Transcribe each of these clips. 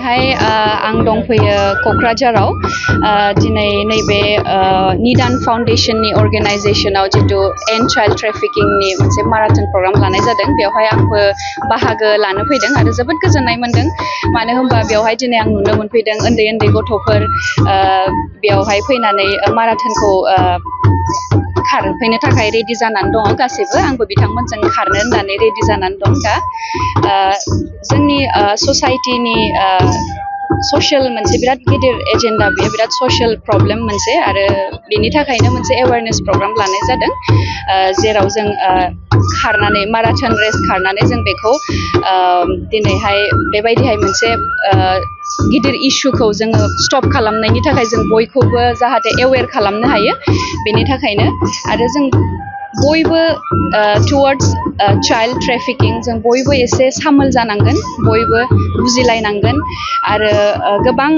दिनैहाय आं दंफैयो क'क्राझाराव दिनै नैबे निदान फाउन्डेशननि अर्गेनाइजेशनाव जितु एन्ड चाइल्ड ट्रेफिकिंनि मोनसे माराथन प्रग्राम लानाय जादों बेवहाय आंबो बाहागो लानो फैदों आरो जोबोद गोजोननाय मोनदों मानो होनबा बेवहाय दिनै आं नुनो मोनफैदों उन्दै उन्दै गथ'फोर बेवहाय फैनानै माराथनखौ खारफैनो थाखाय रेडि जानानै दङ गासैबो आंबो बिथांमोनजों खारनो होननानै रेडि जानानै दं दा जोंनि ससाइटिनि ससियेल मोनसे बिराद गिदिर एजेन्डा बेयो बिराद ससियेल प्रब्लेम मोनसे आरो बेनि थाखायनो मोनसे एवेयारनेस प्रग्राम लानाय जादों जेराव जों खारनानै माराथन रेस खारनानै जों बेखौ दिनैहाय बेबायदिहाय मोनसे गिदिर इशुखौ जोङो स्टप खालामनायनि थाखाय जों बयखौबो जाहाथे एवेयर खालामनो हायो बेनि थाखायनो आरो जों बयबो टुवार्ड्स चाइल्ड ट्रेफिकिं जों बयबो एसे सामोल जानांगोन बयबो बुजिलायनांगोन आरो गोबां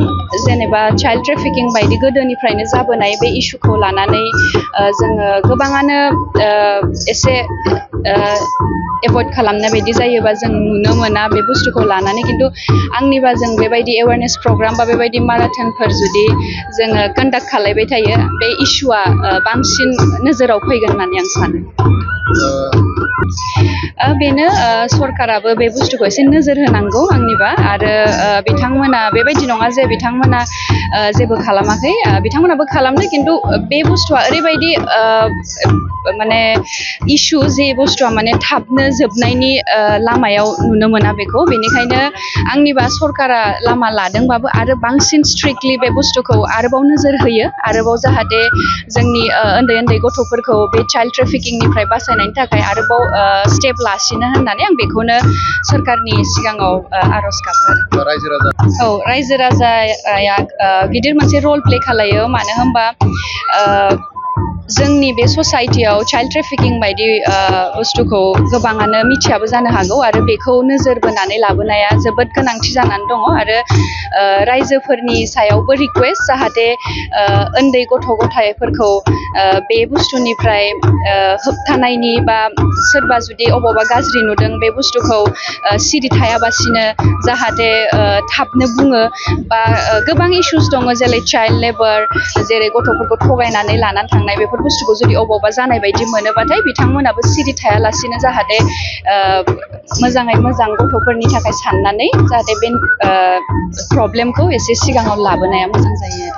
जेनेबा चाइल्ड ट्रेफिकिं बायदि गोदोनिफ्रायनो जाबोनाय बे इशुखौ लानानै जोङो गोबाङानो एसे एभयड खालामनाय बायदि जायोबा जों नुनो मोना बे बुस्थुखौ लानानै खिन्थु आंनिबा जों बेबायदि एवेयारनेस प्रग्राम बा बेबायदि माराथनफोर जुदि जोङो कन्डाक्ट खालामबाय थायो बे इशुआ बांसिन नोजोराव फैगोन होननानै आं सानो बेनो सरकाराबो बे बुस्थुखौ एसे नोजोर होनांगौ आंनिबा आरो बिथांमोना बेबायदि नङा जे बिथांमोना जेबो खालामाखै बिथांमोनाबो खालामदों खिन्थु बे बुस्थुआ ओरैबायदि माने इशु जे बुस्थुआ माने थाबनो जोबनायनि लामायाव नुनो मोना बेखौ बेनिखायनो आंनिबा सरकारा लामा लादोंबाबो आरो बांसिन स्ट्रिक्टलि बे बुस्थुखौ आरोबाव नोजोर होयो आरोबाव जाहाथे जोंनि उन्दै उन्दै गथ'फोरखौ बे चाइल्ड ट्रेफिकिंनिफ्राय बासायनायनि थाखाय आरोबाव स्टेप लासिनो होननानै आं बेखौनो सरकारनि सिगाङाव आर'ज गाबो रायजो राजाया गिदिर मोनसे रल प्ले खालायो मानो होनबा जोंनि बे ससाइटियाव चाइल्ड ट्रेफिकिं बायदि बुस्थुखौ गोबाङानो मिथियाबो जानो हागौ आरो बेखौ नोजोर बोनानै लाबोनाया जोबोद गोनांथि जानानै दङ आरो रायजोफोरनि सायावबो रिक्वेस्ट जाहाथे उन्दै गथ' गथायफोरखौ बे बुस्थुनिफ्राय होबथानायनि बा सोरबा जुदि अबावबा गाज्रि नुदों बे बुस्थुखौ सिरि थायाबासिनो जाहाथे थाबनो बुङो बा गोबां इशुस दङ जेरै चाइल्ड लेबार जेरै गथ'फोरखौ थगायनानै लानानै थांनाय बेफोर बुस्थुखौ जुदि अबावबा जानाय बायदि मोनोबाथाय बिथांमोनाबो सिरि थायालासिनो जाहाथे मोजाङै मोजां गथ'फोरनि थाखाय साननानै जाहाथे बे प्रब्लेमखौ एसे सिगाङाव लाबोनाया मोजां जायो